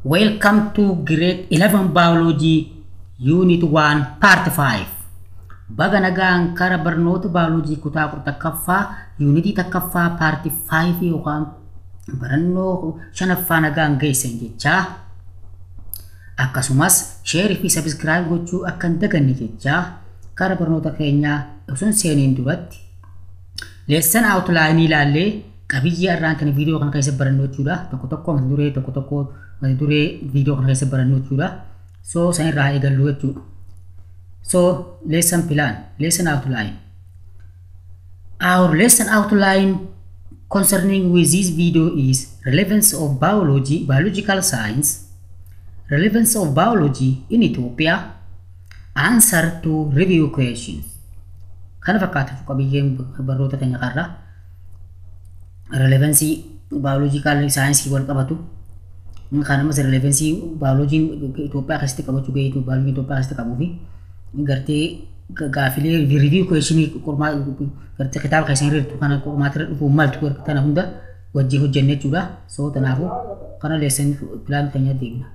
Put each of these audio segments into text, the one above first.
Welcome to grade 11 biology unit 1 part 5. Baga nagaan kara barnoota biology kutaa 11ffaa yuunitii 1ffaa part 5 yookaan barannoo 5ffaa nagaan geessan jechaa, akkasumas share fi subscribe gochuu akka hin daganne jechaa, kara barnoota keenyaa osoo hin seeniin duratti lesson outline ilaallee qabiyyee irraan kan viidiyoo kana keessa barannu jechuudha. Tokko tokko mata duree, tokko tokko mata duree viidiyoo kana keessa barannu jechuudha. So san irraa eegallu jechuudha. So lesson plan, lesson outline. Our lesson outline concerning with this video is relevance of biology, biological science, relevance of biology in Ethiopia, answer to review questions. Kana fakkaata qabiyyeen barnoota keenya kanarraa. Relevancy biological science wal qabatu, kan ammas relevancy biologiin Itoophiyaa keessatti qabachuu, gahee biologiin Itoophiyaa keessatti qabuu fi gartee gaafilee review question qormaa gartee kitaaba keessan irra jirtu kana qormaata irra dhufuu maltu kana hunda wajjin hojjenne jechuudha. So kanaafuu kana lesson plan keenya deemna.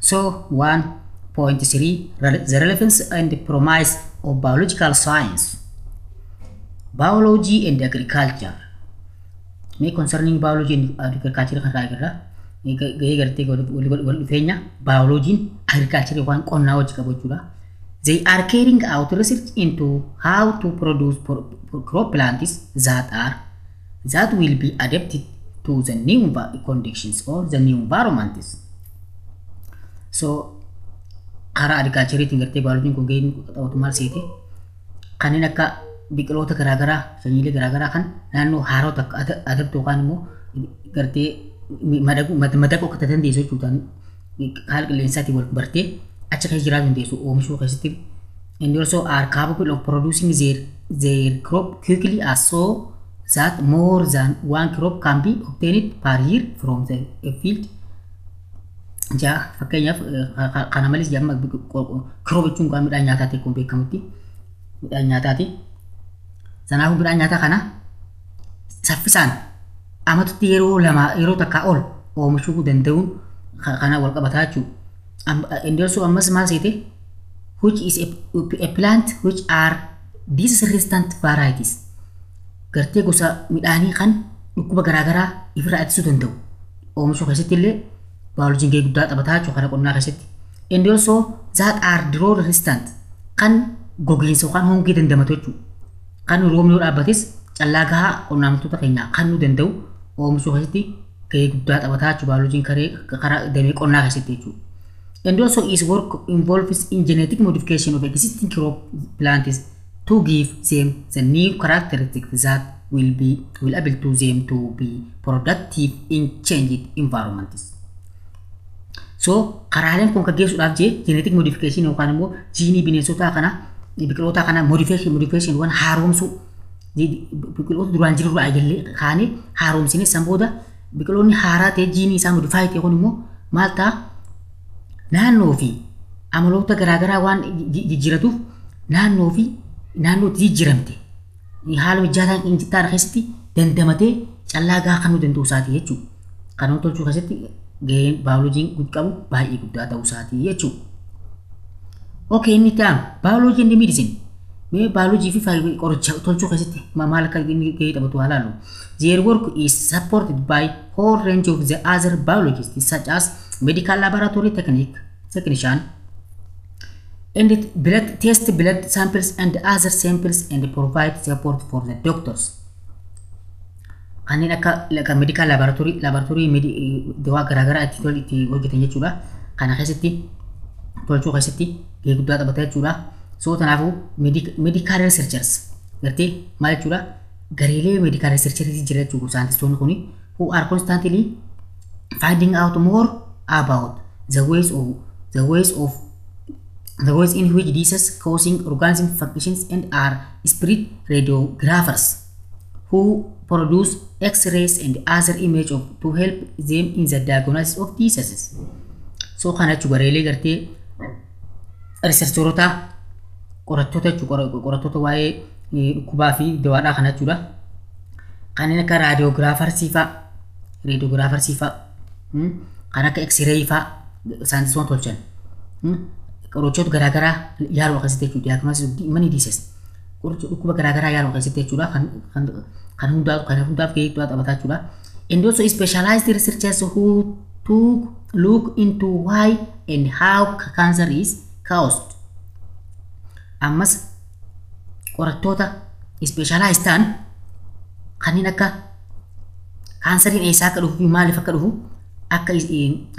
So 1.3, the relevance and the promise of biological science. Biology and agriculture. Mee concerning biology and agriculture kan irraa eegarra. Gahee gartee wal dhufeenya biologiin agriculture yookaan qonnaa wajji qabu jechuudha. They are carrying out research into how to produce crop plants that will be adapted to the new conditions or the new environments. So karaa agricultureetiin gartee biologiin kun gaheen taphatu maal seete, kanneen akka biqiloota garaagaraa, sanyiilee garaagaraa kan naannoo haarota akka adabtu yookaan immoo gartee madaquu akka dandeessu jechuudha. Haala qilleensaatiin wal bartee achi keessa jiraatu dandeessu oomishuu keessatti. And also are capable of producing their crop quickly as so that more than one crop can be obtained per year from the field. Ja, fakkeenyaaf kana malees jamma crop jechuun kan midhaan nyaataati, akkuma beekamutti midhaan nyaataati. Kanaafuu midhaan nyaataa kana saffisaan amatatti yeroo lama, yeroo takkaa ol oomishuu danda'uun kana wal qabataa jechuudha. And also ammas maal seete, which is a plant which are disease resistant varieties, gartee gosa midhaanii kan dhukkuba garaagaraa ifirraa ittisuu danda'u oomishuu keessatti illee baayolojiin gahee guddaa taphataa jechuudha karaa qonnaa keessatti. And also that are drought resistant, kan gogiinsa yookaan hongee dandamatu jechuudha. Kan roobni yoo dhaabbates callaa gahaa qonnaan bultoota keenyaa kan nu danda'u oomishuu keessatti gahee guddaa taphataa jechuudha baayolojiin karaa damee qonnaa keessatti jechuudha. And also its work involves in genetic modification of existing crop plants to give them the new characteristics that will able to them to be productive in changed environments. So karaaleen kun kan geessuudhaaf jee genetic modification yookaan immoo jiinii bineensotaa kana, biqiloota kana modification waan haaromsuu, biqiloota duraan jiru irraa eegallee kaanee haaromsinee, san booda biqiloonni haaraa ta'e jiinii isaa modify ta'e kun immoo maal ta'a, naannoo fi amaloota garaagaraa waan jijjiiratuuf naannoo fi naannoo itti jijjiiramte haala mijataa hin taane keessatti dandamatee callaa gahaa kan nu danda'u isaati jechuudha. Kana tolchuu keessatti gaheen baayoloojiin qabu baay'ee guddaa ta'uu isaati jechuudha. Okay, inni itti aanu biology and medicine. Mee baayoloojii fi qoricha tolchuu keessatti maal akka inni gahee taphatu haa ilaallu. Their work is supported by whole range of the other biologists such as medical laboratory technician and it blood test blood samples and other samples and provide support for the doctors. Kanneen akka medical laboratory dawaa garaagaraa itti hojjetan jechuudha. Kana keessatti tolchuu keessatti gahee guddaa taphata jechuudha. So kanaafuu medical researchers gartee maal jechuudha, gareelee medical researchers jira jechuudha, saayintistoonni kuni who are constantly finding out more about the ways in which diseases causing organism functions and are spirit radiographers who produce X-rays and other image of to help them in the diagnosis of diseases. So kana jechuun gareelee gartee researcheroota, qorattoota jechuudha, qorattoota waa'ee dhukkubaa fi dawaadhaa kana jechuudha. Kanneen akka radiographersii fa'a, kan akka X-ray fa'a saayintistoonni tolchan. Qorichoota garaagaraa yaaluu keessatti jechuudha. Diagnosis of many diseases. Qoricha dhukkuba garaagaraa yaaluu keessatti jechuudha. Kan hundaaf gahee guddaa taphataa jechuudha. And also specialized researchers who took look into why and how cancer is caused. Ammas qorattoota specialized ta'an kanneen akka kaansariin eessaa akka dhufuu fi maaliif akka dhufu, akka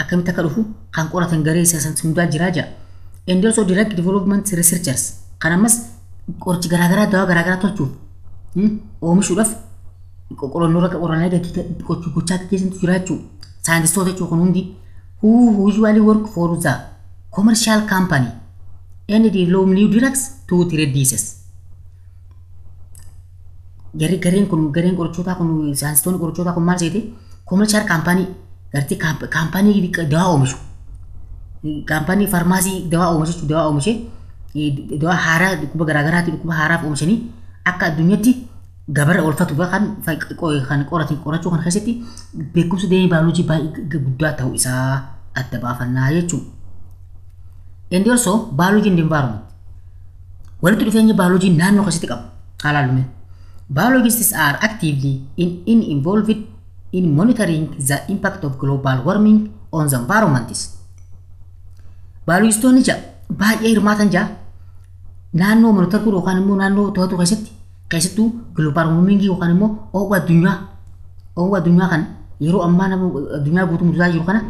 akkamitti akka dhufu kan qoratan garee isa hundaa jiraa jira. And also drug development researchers, kan ammas qorichi garaagaraa, dawaa garaagaraa tolchuuf, oomishuudhaaf qorannoo qorannoo gochaa gaggeessantu jira jechuudha. Saayintistoota jechuun kun hundi who usually work for the commercial company and develop new drugs to treat diseases. Gareen kun, gareen qorichootaa kun, saayintistoonni qorichootaa kun maal seete, commercial company gartee kaampaanii dawaa oomishu, kaampaanii faarmaasii dawaa oomishu, dawaa oomishee dawaa haaraa dhukkuba garaagaraatti, dhukkuba haaraaf oomishanii akka addunyaatti gabara oolfatu kan qoratan, qorachuu kana keessatti beekumsa damee baayoloojii baay'ee guddaa ta'uu isaa adda baafannaa jechuudha. And also biology and environment. Walitti dhufeenya baayoloojii naannoo keessatti qabu haa ilaallu. Biologists are actively in involved in monitoring the impact of global warming on the environment. Baayolojistoonni ja'a baay'ee hirmaatan ja'a naannoo monitor godhu yookaan immoo naannoo to'atu keessatti, keessattuu global warming yookaan immoo oowwa addunyaa kan yeroo ammaa nama addunyaa guutuu mudataa jiru kana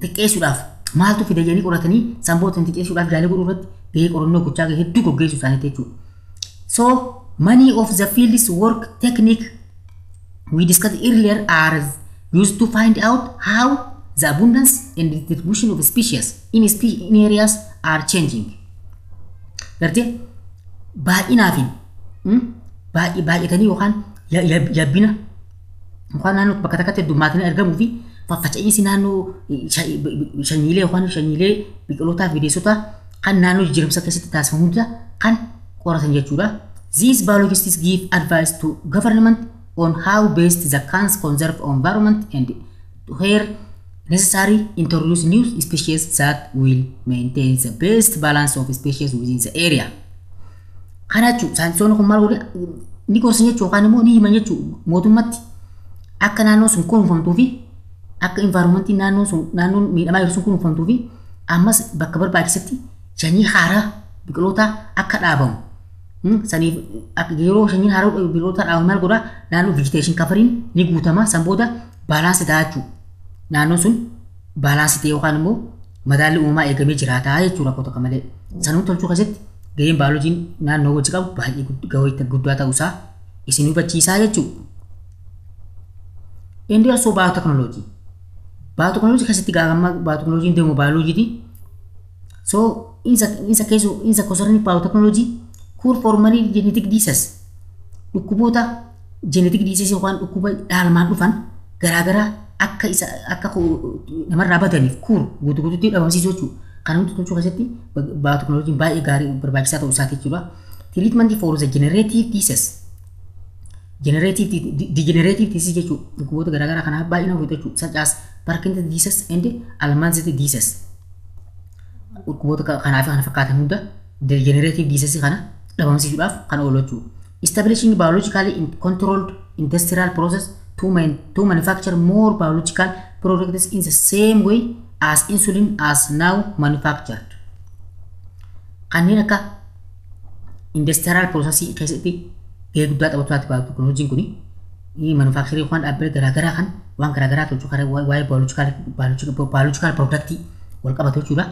xiqqeessuudhaaf maaltu fida jedhanii qoratanii sanboota xiqqeessuudhaaf yaalii godhuu irratti gahee qorannoo gochaa hedduu gaggeessuu isaaniiti jechuudha. So many of the fields work technique we discussed earlier are used to find out how the abundance and distribution of species in areas are changing. Gartee baay'inaa fi baay'atanii yookaan yabbina yookaan naannoo bakka takkatti heddummaatanii argamuu fi faffaca'iinsi naannoo sanyiilee yookaan sanyiilee biqilootaa fi bineensota kan naannoo jijjiiramsa keessatti taasifamu hunda kan qoratan jechuudha. These biologists give advice to government on how best the can conserve environment and where necessary introduce new species that will maintain the best balance of species within the area. Kana jechuun saayintistoonni kun maal godhe, ni gorsan jechuu yookaan immoo ni himan jechuu mootummatti akka naannoon sun kunuunfamtuu fi akka environmentiin naannoon sun, naannoon miidhamaa jiru sun kunuunfamtuu fi ammas bakka barbaachisetti sanyii haaraa biqilootaa akka dhaabamu. Saniif yeroo sanyiin haaraa biqilootaa dhaabamu maal godhaa, naannoo vegetation coveriin ni guutama, san booda balance ta'a jechuudha. Naannoon sun balance ta'e yookaan immoo madaalli uumamaa eegamee jiraataa jechuudha rakkoo tokko malee. Sanuu tolchuu keessatti gaheen baayoloojiin naannoo wajji qabu baay'ee guddaa ta'uusaa isin hubachiisaa jechuudha. Inni also biotechnology. Biotechnology keessatti gaafa biotechnology deemu baayoloojiiti. So in the case in the concerning biotechnology, cure for many genetic diseases, dhukkuboota genetic diseases yookaan dhukkuba dhaalmaan dhufan garaagaraa akka isa akka namarraa badaniif cure guutuu guutuutti dhabamsiisuu jechuudha. Kana hundi tolchuu keessatti biotechnology baay'ee gaarii barbaachisaa ta'uu isaati jechuudha. Treatment for the generative diseases. Generative, degenerative disease jechuudha. Dhukkuboota garaagaraa kanaaf baay'ina ofiitu jechuudha. Such as Parkinson's disease and Alzheimer's disease. Dhukkuboota kanaaf kana fakkaatan hunda, degenerative disease kana dhabamsiisuudhaaf kan oolu jechuudha. Establishing biologically controlled industrial process to manufacture more biological products in the same way as insulin as now manufactured. Kanneen akka industrial processii keessatti gahee guddaa taphatu biotechnologyiin kuni, manufacturing yookaan dhaabbilee garaagaraa kan waan garaagaraa tolchuu karaa waa'ee biological product wal qabatu jechuudha.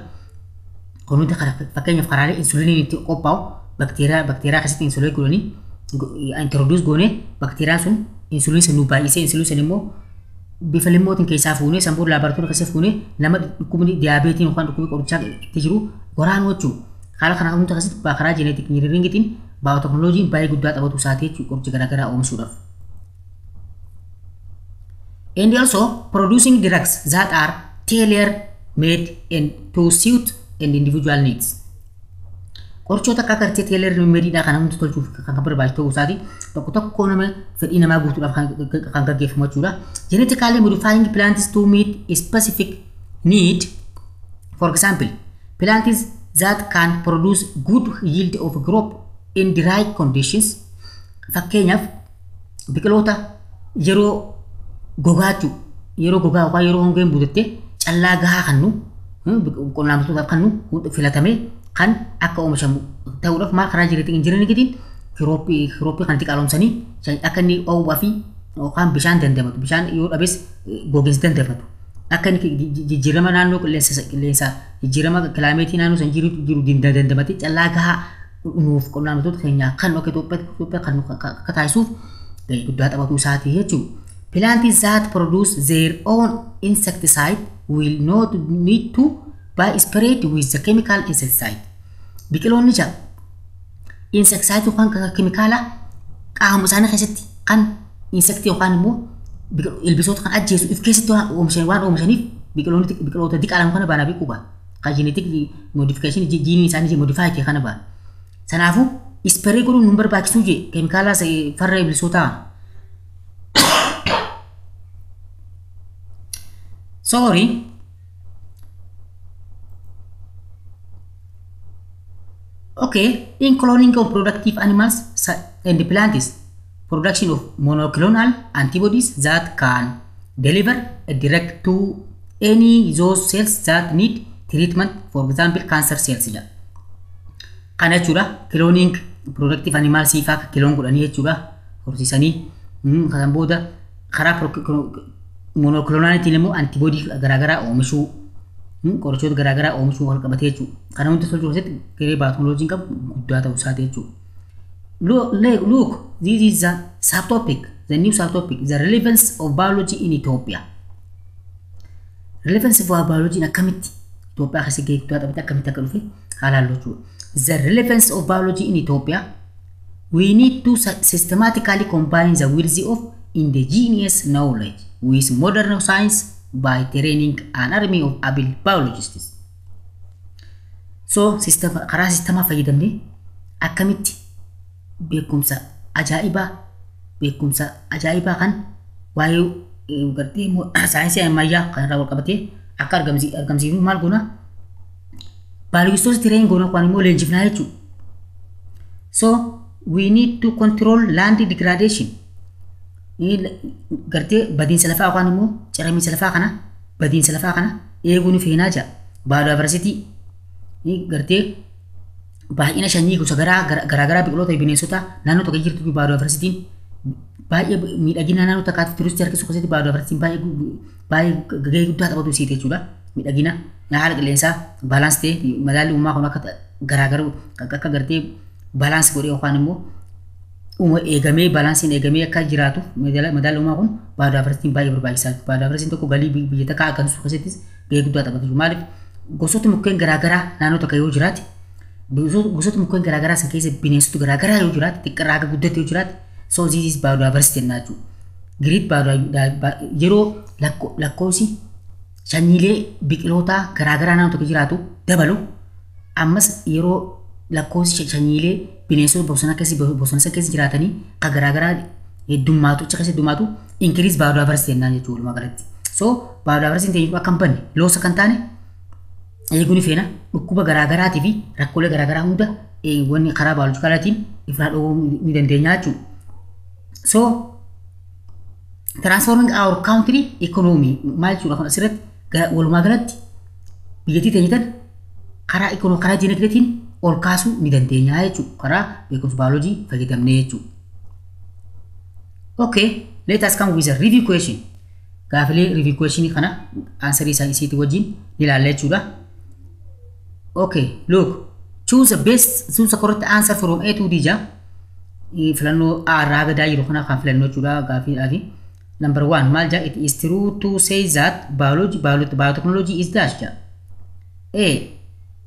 Kun hundi fakkeenyaaf karaalee insuliniin itti qophaa'u bakteeriyaa keessatti insulinii godhanii introduce goonee, bakteeriyaan sun insulinii sun nu baay'isee, insulinii sun immoo bifa limmootiin keessaa fuunee, san booda laaboraatoorii keessa fuunee nama dhukkubni diyaabeetiin yookaan dhukkubni qorichaa itti jiru waraanuu jechuudha. Haala kana hunda keessatti karaa genetic engineeringiitiin baayooteknooloojiin baay'ee guddaa taphatu isaati jechuudha qoricha garaagaraa oomishuudhaaf. And also producing drugs that are tailor made and to suit and individual needs. Qorichoota akka gartee tailor madeidhaa kan namni tolchuuf kan barbaachisu ta'uu isaati. Tokko tokko nama fedhii namaa guutuudhaaf kan gaggeeffamu jechuudha. Genetically modifying plants to meet a specific need. For example, plants that can produce good yield of crop in dry conditions. Fakkeenyaaf biqiloota yeroo gogaa jechuudha. Yeroo gogaa yookaan yeroo hongeen buutatte callaa gahaa kan nu qonnaan bultootaaf kan nu filatamee kan akka oomishamu ta'uudhaaf maal karaa genetic engineeringiitiin cropii kanatti qaaloomsanii akka inni oowwaa fi yookaan bishaan dandamatu, bishaan yoo dhabes gogiinsa dandamatu, akka inni jijjiirama naannoo qilleensa jijjiirama climateii naannoo san jiru dandamatee callaa gahaa nuuf qonnaan bultoota keenya kan akka Itoophiyaa kan akka taasisuuf gahee guddaa taphatu isaati jechuudha. Plants that produce their own insecticide will not need to be sprayed with the chemical insecticide. Biqiloonni jaa insecticide yookaan keemikaala qaama isaanii keessatti kan insectii yookaan immoo ilbisoota kan ajjeesu if keessatti waan oomishaniif biqiloonni biqiloota diqaalama kana baanaa beekuu ba'a. Kan genetic modification jiiniin isaanii modify ta'e kana ba'a. Kanaafuu spray godhuun nu barbaachisuu jee keemikaala farra ilbisootaa. Sorry. Okay, in cloning of productive animals and plants, production of monoclonal antibodies that can deliver a direct to any those cells that need treatment, for example, cancer cells. Kana jechuudha, cloning productive animals faa clone godhanii jechuudha, horsiisanii kan booda karaa monoclonalitiin immoo antibody garaagaraa oomishuu, qorichoota garaagaraa oomishuu wal qabatee jechuudha. Kana hunda tolchuu keessatti gahee baayooteknooloojiin qabu guddaa ta'uu isaati jechuudha. Look, this is the subtopic, the new subtopic, the relevance of biology in Ethiopia. Relevance of biology akkamitti Itoophiyaa keessa gahee guddaa taphate, akkamitti akka dhufe haalaan jechuudha. The relevance of biology in Ethiopia, we need to systematically combine the wealth of indigenous knowledge with modern science by training an army of able biologists. So, system, karaa sistemaa fayyadamnee akkamitti beekumsa ajaa'ibaa kan waa'ee gartee saayinsii ammayyaa kan irraa wal qabatee akka argamsiifnu maal goona? Biologistoota train goona yookaan immoo leenjifnaa jechuudha. So, we need to control land degradation. Gartee badiinsa lafaa yookaan immoo ciramiinsa lafaa kana, badiinsa lafaa kana eeguu ni feenaa jira. Biodiversity, gartee baay'ina sanyii gosa garaa garaa biqiloota, bineensota naannoo tokko jirtu, biodiversityn baay'ee miidhagina naannoo takkaatti turistii harkisuu keessatti biodiversityn baay'ee baay'ee gahee guddaa taphatu isiiti jechuudha. Miidhagina haala qilleensaa balance ta'e, madaalli uumamaa kun akka garaagaru akka gartee balance godhee yookaan immoo uuma eegamee, balanceiin eegamee akka jiraatuuf madaalli uumamaa kun biodiversityn baay'ee barbaachisaadha. Biodiversityn tokko galii biyya takkaa argamsiisuu keessattis gahee guddaa taphatu. Maaliif? Gosoota mukkeen garaagaraa naannoo tokko yoo jiraate, gosoota mukkeen garaagaraa san keessa bineensota garaagaraa yoo jiraate, xiqqarraa akka guddate yoo jiraate, so this is biodiversity jennaa jechuudha. Great yeroo lakkoofsi sanyiilee biqilootaa garaagaraa naannoo tokko jiraatu dabalu, ammas yeroo lakkoofsi sanyiilee bineensota bosona keessa jiraatanii kan garaagaraa heddummaatu, achi keessa heddummaatu, increase biodiversity jennaan jechuudha walumaa galatti. So biodiversity teenya akka hin banne, loss kan taane eeguu ni feena. Dhukkuba garaagaraatii fi rakkoolee garaagaraa hunda wanni karaa biologicalaatiin ifraa dhoowwuu ni dandeenya jechuudha. So transforming our country economy maal jechuudha? Kun asirratti walumaa galatti biyyattii teenya tan karaa karaa dinagdeetiin ol kaasuu ni dandeenya jechuudha, karaa beekumsa baayoloojii fayyadamnee jechuudha. Okay, let us come with a review question. Gaafilee review question kana answerii isaa isiitii wajjin ni ilaalla jechuudha. Okay, look, choose the correct answer from A to D ja. Filannoo A irraa gadaa jiru kana kan filannoo jechuudha gaafiidhaafi. Number one maal ja? It is true to say that biology, biotechnology is dash ja. A,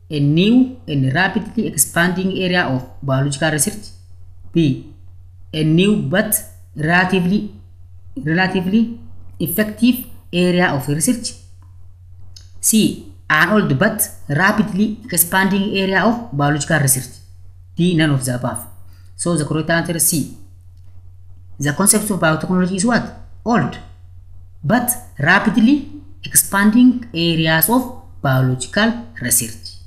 a new and rapidly expanding area of biological research. B, a new but relatively effective area of research. C. An old but rapidly expanding area of biological research. D. None of the above. So the correct answer is C. The concept of biotechnology is what? Old but rapidly expanding areas of biological research.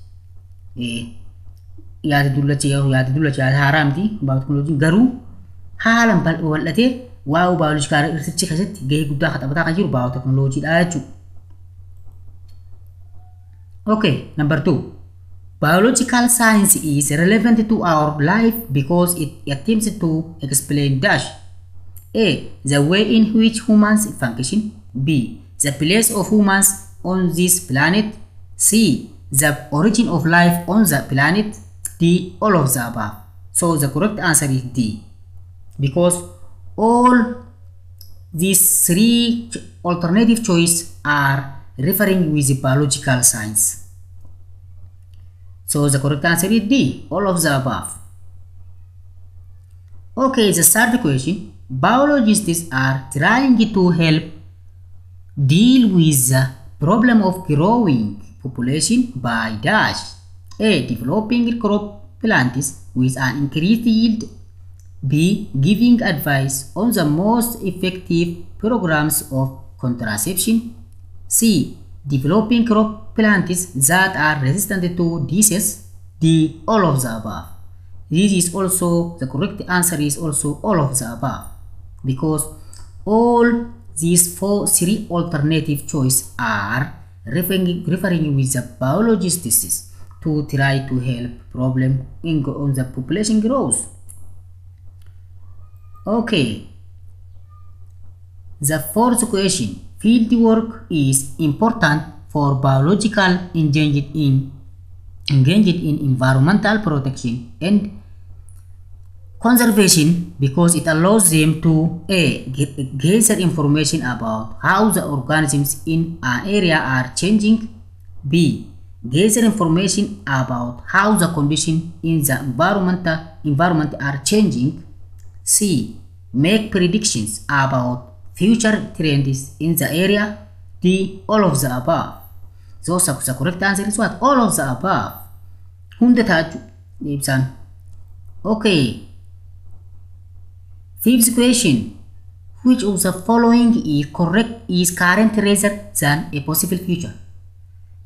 Yaada dullacha, yaada dullacha, yaada haaraa miti biotechnology, garuu haalaan bal'atee waa'ee biological research keessatti gahee guddaa kan taphataa kan jiru biotechnology dha jechuudha. Okay, number 2. Biological science is relevant to our life because it attempts to explain dash. A. The way in which humans function. B. The place of humans on this planet. C. The origin of life on the planet. D. All of the above. So the correct answer is D. Because all these three alternative choice are referring with the biological science. So the correct answer is D. All of the above. Okay, the third question. Biologists are trying to help deal with the problem of growing population by dash. A. Developing crop plants with an increased yield. B. Giving advice on the most effective programs of contraception. C. Developing crop plants that are resistant to diseases. D. All of the above. This is also, the correct answer is also all of the above, because all these three alternative choice are referring with the biologists to try to help problem in on the population growth. Okay. The fourth question. Field work is important for biological engaged in environmental protection and conservation because it allows them to A. Gather information about how the organisms in an area are changing. B. Gather information about how the conditions in the environment are changing. C. Make predictions about future trends in the area. D. All of the above. So the correct answer is what? All of the above. Hunda taatu ibsan. Okay. Fifth question. Which of the following is correct is current rather than a possible future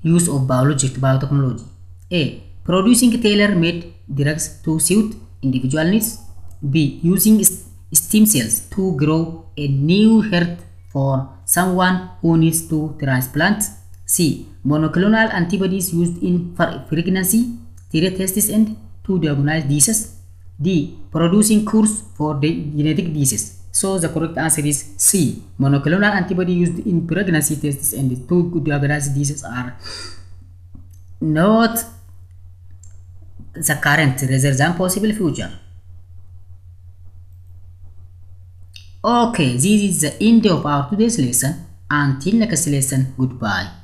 use of biotechnology? A. Producing tailor-made drugs to suit individual needs. B. Using stem cells to grow a new heart for someone who needs to transplant. C. Monoclonal antibodies used in pregnancy tests and to diagnose diseases. D. Producing cures for the genetic diseases. So the correct answer is C. Monoclonal antibody used in pregnancy tests and to diagnose diseases are not the current rather than possible future. Okay, this is the end of our today's lesson. Until next lesson, goodbye.